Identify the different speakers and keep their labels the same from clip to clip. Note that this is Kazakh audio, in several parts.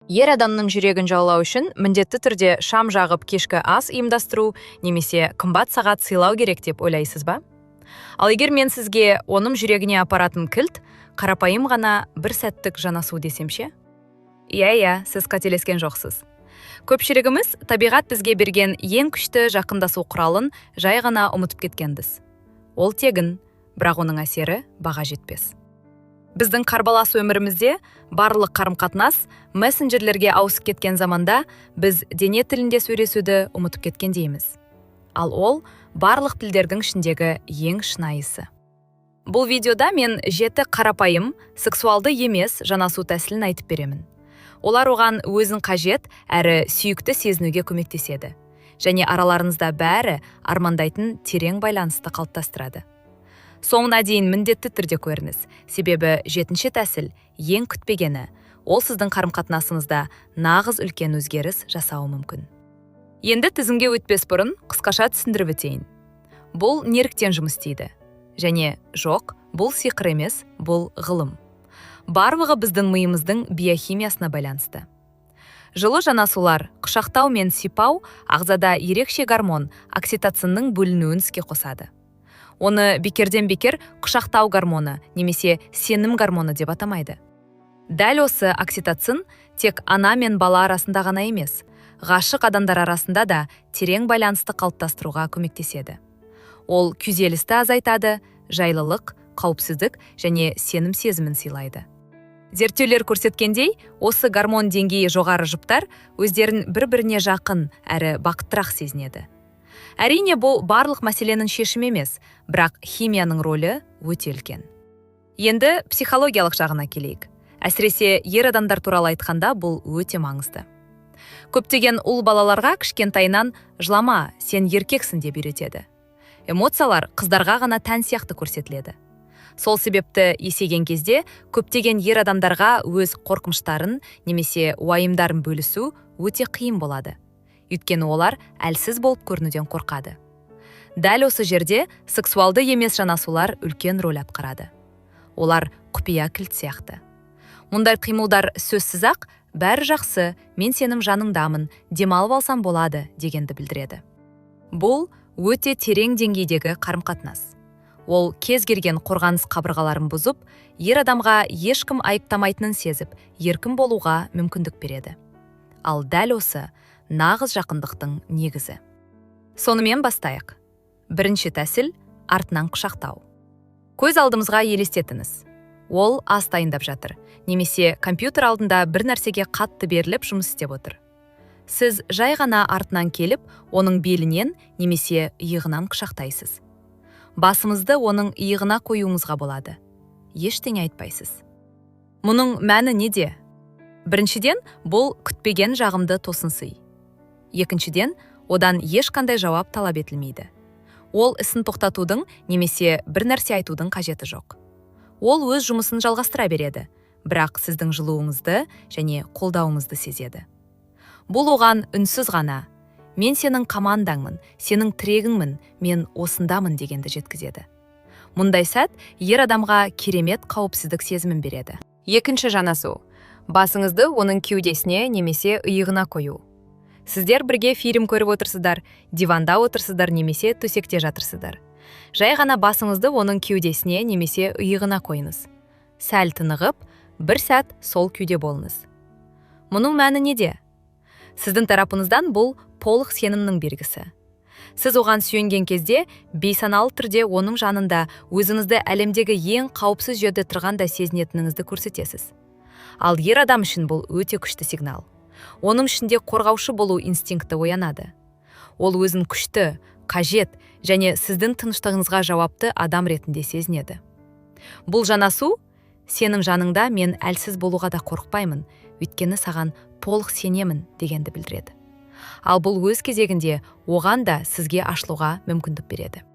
Speaker 1: Ер адамның жүрегін жаулау үшін міндетті түрде шам жағып, кешкі ас ұйымдастыру немесе қымбат сағат сыйлау керек деп ойлайсыз ба? Ал егер мен сізге оның жүрегіне апаратын кілт қарапайым ғана бір сәттік жанасу десем ше? Иә, сіз қателескен жоқсыз. Көпшілігіміз табиғат бізге берген ең күшті жақындасу құралын жай ғана ұмытып кеткенбіз. Ол тегін, бірақ оның әсері баға жетпес. Біздің қарбалас өмірімізде барлық қарым-қатынас мессенджерлерге ауысып кеткен заманда біз дене тілінде сөйлесуді ұмытып кеткендейміз. Ал ол барлық тілдердің ішіндегі ең шынайысы. Бұл видеода мен жеті қарапайым, сексуалды емес жанасу тәсілін айтып беремін. Олар оған өзін қажет әрі сүйікті сезінуге көмектеседі және араларыңызда бәрі армандайтын терең байланысты қалыптастырады. Соңына дейін міндетті түрде көріңіз, себебі жетінші тәсіл ең күтпегені, ол сіздің қарым-қатынасыңызда нағыз үлкен өзгеріс жасауы мүмкін. Енді тізімге өтпес бұрын қысқаша түсіндіріп өтейін. Бұл неліктен жұмыс істейді? Және жоқ, бұл сиқыр емес, бұл ғылым. Барлығы біздің миымыздың биохимиясына байланысты. Жылы жанасулар, құшақтау мен сипау ағзада ерекше гормон окситоциннің бөлінуін іске қосады. Оны бекерден бекер құшақтау гормоны немесе сенім гормоны деп атамайды. Дәл осы окситоцин тек ана мен бала арасында ғана емес, ғашық адамдар арасында да терең байланысты қалыптастыруға көмектеседі. Ол күйзелісті азайтады, жайлылық, қауіпсіздік және сенім сезімін сыйлайды. Зерттеулер көрсеткендей, осы гормон деңгейі жоғары жұптар өздерін бір-біріне жақын әрі бақыттырақ сезінеді. Әрине, бұл барлық мәселенің шешімі емес, бірақ химияның рөлі өте үлкен. Енді психологиялық жағына келейік. Әсіресе ер адамдар туралы айтқанда, бұл өте маңызды. Көптеген ұл балаларға кішкентайынан «жылама, сен еркексің» деп үйретеді. Эмоциялар қыздарға ғана тән сияқты көрсетіледі. Сол себепті есейген кезде көптеген ер адамдарға өз қорқыныштарын немесе уайымдарын бөлісу өте қиын болады. Өйткені олар әлсіз болып көрінуден қорқады. Дәл осы жерде сексуалды емес жанасулар үлкен рөл атқарады. Олар құпия кілт сияқты. Мұндай қимылдар сөзсіз-ақ «бәрі жақсы, мен сенің жаныңдамын, демалып алсам болады» дегенді білдіреді. Бұл өте терең деңгейдегі қарым-қатынас. Ол кез келген қорғаныс қабырғаларын бұзып, ер адамға ешкім айыптамайтынын сезіп, еркін болуға мүмкіндік береді. Ал дәл осы нағыз жақындықтың негізі. Сонымен, бастайық. Бірінші тәсіл – артынан құшақтау. Көз алдымызға елестетіңіз. Ол ас дайындап жатыр немесе компьютер алдында бір нәрсеге қатты беріліп жұмыс істеп отыр. Сіз жай ғана артынан келіп, оның белінен немесе иығынан құшақтайсыз. Басыңызды оның иығына қоюыңызға болады. Ештеңе айтпайсыз. Мұның мәні неде? Біріншіден, бұл күтпеген жағымды тосын сый. Екіншіден, одан ешқандай жауап талап етілмейді. Ол ісін тоқтатудың немесе бір нәрсе айтудың қажеті жоқ. Ол өз жұмысын жалғастыра береді, бірақ сіздің жылуыңызды және қолдауыңызды сезеді. Бұл оған үнсіз ғана «мен сенің командаңмын, сенің тірегіңмін, мен осындамын» дегенді жеткізеді. Мұндай сәт ер адамға керемет қауіпсіздік сезімін береді.
Speaker 2: Екінші жанасу. Басыңызды оның кеудесіне немесе иығына қою.
Speaker 1: Сіздер бірге фильм көріп отырсыздар, диванда отырсыздар немесе төсекте жатырсыздар. Жай ғана басыңызды оның кеудесіне немесе иығына қойыңыз. Сәл тынығып, бір сәт сол күйде болыңыз. Мұның мәні неде? Сіздің тарапыңыздан бұл толық сенімнің белгісі. Сіз оған сүйенген кезде бейсаналы түрде оның жанында өзіңізді әлемдегі ең қауіпсіз жерде тұрғандай сезінетініңізді көрсетесіз. Ал ер адам үшін бұл өте күшті сигнал. Оның ішінде қорғаушы болу инстинкті оянады. Ол өзін күшті, қажет және сіздің тыныштығыңызға жауапты адам ретінде сезінеді. Бұл жанасу «сенің жаныңда мен әлсіз болуға да қорықпаймын, өйткені саған толық сенемін» дегенді білдіреді. Ал бұл өз кезегінде оған да сізге ашылуға мүмкіндік береді.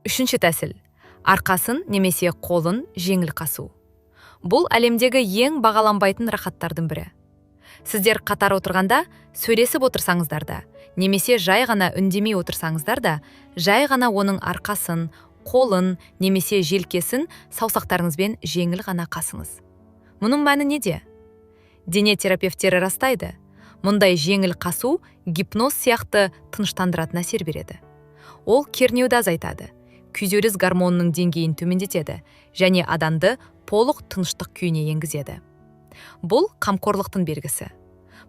Speaker 1: Үшінші тәсіл – арқасын немесе қолын жеңіл қасу. Бұл әлемдегі ең бағаланбайтын рахаттардың бірі. Сіздер қатар отырғанда сөйлесіп отырсаңыздар да немесе жай ғана үндемей отырсаңыздар да, жай ғана оның арқасын, қолын немесе желкесін саусақтарыңызбен жеңіл ғана қасыңыз. Мұның мәні неде? Дене терапевттері растайды: мұндай жеңіл қасу гипноз сияқты тыныштандыратын әсер береді. Ол кернеуді азайтады, күйзеліс гормонының деңгейін төмендетеді және адамды толық тыныштық күйіне енгізеді. Бұл қамқорлықтың белгісі.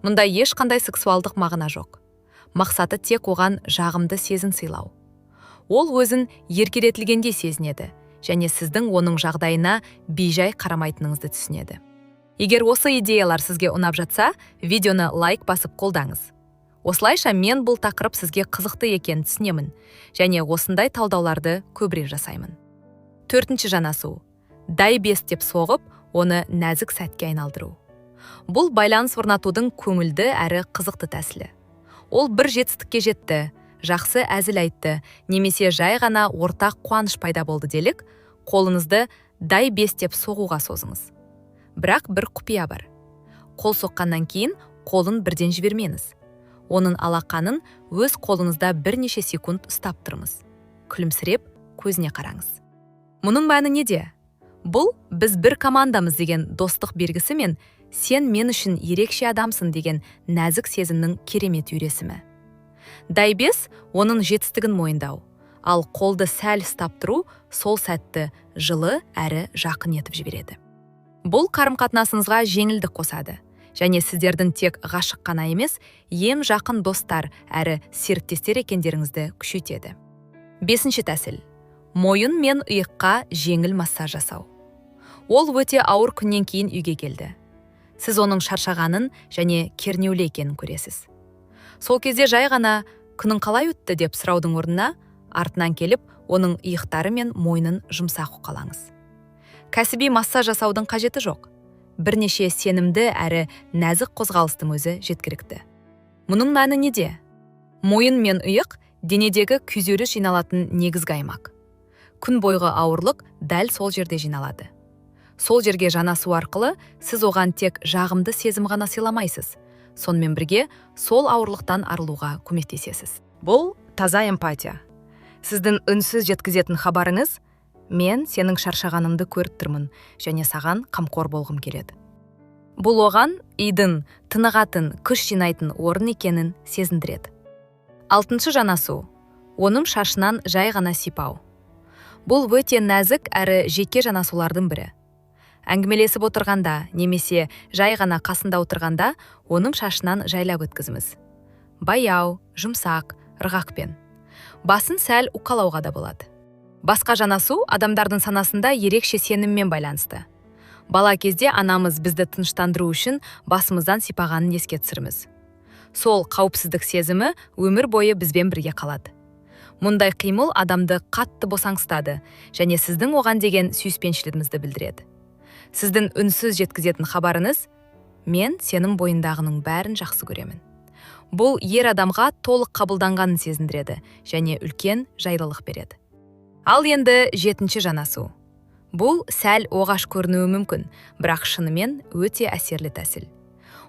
Speaker 1: Мұнда ешқандай сексуалдық мағына жоқ. Мақсаты тек оған жағымды сезім сыйлау. Ол өзін еркелетілгендей сезінеді және сіздің оның жағдайына бейжай қарамайтыныңызды түсінеді. Егер осы идеялар сізге ұнап жатса, видеоны лайк басып қолдаңыз. Осылайша мен бұл тақырып сізге қызықты екенін түсінемін және осындай талдауларды көбірек жасаймын. Төртінші жанасу: дай бес деп соғып, оны нәзік сәтке айналдыру. Бұл байланыс орнатудың көңілді әрі қызықты тәсілі. Ол бір жетістікке жетті, жақсы әзіл айтты немесе жай ғана ортақ қуаныш пайда болды делік, қолыңызды дай бес деп соғуға созыңыз. Бірақ бір құпия бар: қол соққаннан кейін қолын бірден жібермеңіз. Оның алақанын өз қолыңызда бірнеше секунд ұстап тұрыңыз. Күлімсіреп, көзіне қараңыз. Мұның мәні неде? Бұл біз бір командамыз деген достық белгісі мен сен мен үшін ерекше адамсың деген нәзік сезімнің керемет үйлесімі. Дай бес оның жетістігін мойындау, ал қолды сәл ұстап тұру сол сәтті жылы әрі жақын етіп жібереді. Бұл қарым-қатынасыңызға жеңілдік қосады және сіздердің тек ғашық қана емес, ең жақын достар әрі серіктестер екендеріңізді күшейтеді. Бесінші тәсіл: мойын мен иыққа жеңіл массаж жасау. Ол өте ауыр күннен кейін үйге келді. Сіз оның шаршағанын және кернеулі екенін көресіз. Сол кезде жай ғана «Күнің қалай өтті?» деп сұраудың орнына артынан келіп, оның иықтары мен мойнын жұмсақ уқалаңыз. Кәсіби массаж жасаудың қажеті жоқ. Бірнеше сенімді әрі нәзік қозғалыстың өзі жеткілікті. Мұның мәні неде? Мойын мен иық денедегі күйзеліс жиналатын негізгі аймақ. Күн бойғы ауырлық дәл сол жерде жиналады. Сол жерге жанасу арқылы сіз оған тек жағымды сезім ғана сыйламайсыз, сонымен бірге сол ауырлықтан арылуға көмектесесіз.
Speaker 2: Бұл таза эмпатия. Сіздің үнсіз жеткізетін хабарыңыз: мен сенің шаршағаныңды көріп тұрмын және саған қамқор болғым келеді.
Speaker 1: Бұл оған үйдің тынығатын, күш жинайтын орын екенін сезіндіреді. Алтыншы жанасу: оның шашынан жай ғана сипау. Бұл өте нәзік әрі жеке жанасулардың бірі. Әңгімелесіп отырғанда немесе жай ғана қасында отырғанда оның шашынан жайлап өткізіңіз. Баяу, жұмсақ ырғақпен басын сәл уқалауға да болады. Басқа жанасу адамдардың санасында ерекше сеніммен байланысты. Бала кезде анамыз бізді тыныштандыру үшін басымыздан сипағанын еске түсіріңіз. Сол қауіпсіздік сезімі өмір бойы бізбен бірге қалады. Мұндай қимыл адамды қатты босаңсытады және сіздің оған деген сүйіспеншілігіңізді білдіреді. Сіздің үнсіз жеткізетін хабарыңыз: мен сенің бойындағының бәрін жақсы көремін. Бұл ер адамға толық қабылданғанын сезіндіреді және үлкен жайлылық береді. Ал енді жетінші жанасу. Бұл сәл оғаш көрінуі мүмкін, бірақ шынымен өте әсерлі тәсіл.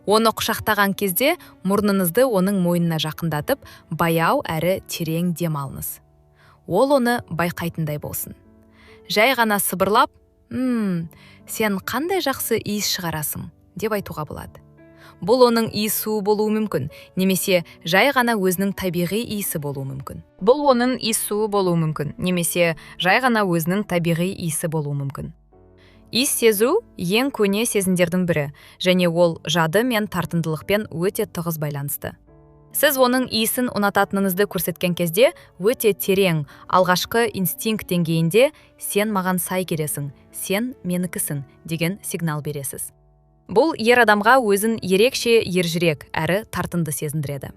Speaker 1: Оны құшақтаған кезде мұрныңызды оның мойнына жақындатып, баяу әрі терең дем алыңыз. Ол оны байқайтындай болсын. Жай ғана сыбырлап: Сен қандай жақсы иіс шығарасың», – деп айтуға болады. Бұл оның иіссуы болуы мүмкін немесе жай ғана өзінің табиғи иісі болуы мүмкін.
Speaker 2: Бұл оның иіссуы болуы мүмкін немесе жай ғана өзінің табиғи иісі болуы мүмкін. Иіс сезу ең көне сезімдердің бірі және ол жады мен тартымдылықпен өте тығыз байланысты. Сіз оның иісін ұнататыныңызды көрсеткен кезде өте терең, алғашқы инстинкт деңгейінде «сен маған сай келесің, сен менікісің» деген сигнал бересіз. Бұл ер адамға өзін ерекше ержүрек әрі тартымды сезіндіреді.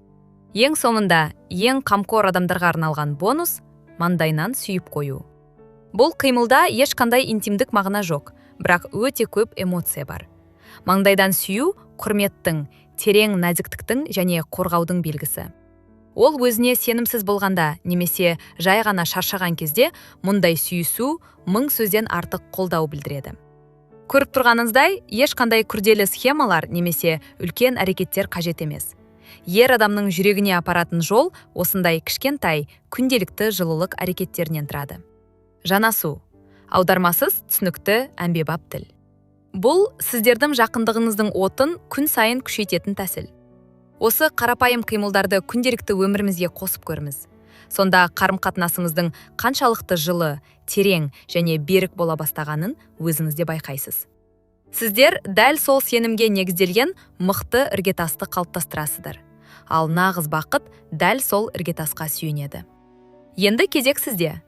Speaker 2: Ең соңында ең қамқор адамдарға арналған бонус: маңдайынан сүйіп қою. Бұл қимылда ешқандай интимдік мағына жоқ, бірақ өте көп эмоция бар. Маңдайдан сүю құрметтің, терең нәзіктіктің және қорғаудың белгісі. Ол өзіне сенімсіз болғанда немесе жай ғана шаршаған кезде мұндай сүйісу мың сөзден артық қолдау білдіреді. Көріп тұрғаныңыздай, ешқандай күрделі схемалар немесе үлкен әрекеттер қажет емес. Ер адамның жүрегіне апаратын жол осындай кішкентай, күнделікті жылылық әрекеттерінен тұрады. Жанасу – аудармасыз түсінікті әмбебап тіл. Бұл сіздердің жақындығыңыздың отын күн сайын күшейтетін тәсіл. Осы қарапайым қимылдарды күнделікті өмірімізге қосып көріңіз. Сонда қарым-қатынасыңыздың қаншалықты жылы, терең және берік бола бастағанын өзіңіз де байқайсыз. Сіздер дәл сол сенімге негізделген мықты іргетасты қалыптастырасыздар. Ал нағыз бақыт дәл сол іргетасқа сүйенеді. Енді кезек сізде.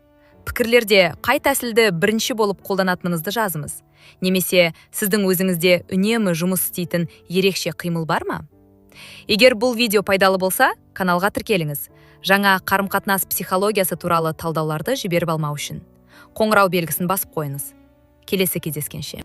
Speaker 2: Пікірлерде қай тәсілді бірінші болып қолданатыныңызды жазыңыз. Немесе сіздің өзіңізде үнемі жұмыс істейтін ерекше қимыл бар ма? Егер бұл видео пайдалы болса, каналға тіркеліңіз. Жаңа қарым-қатынас психологиясы туралы талдауларды жіберіп алмау үшін. Қоңырау белгісін басып қойыңыз. Келесі кездескенше.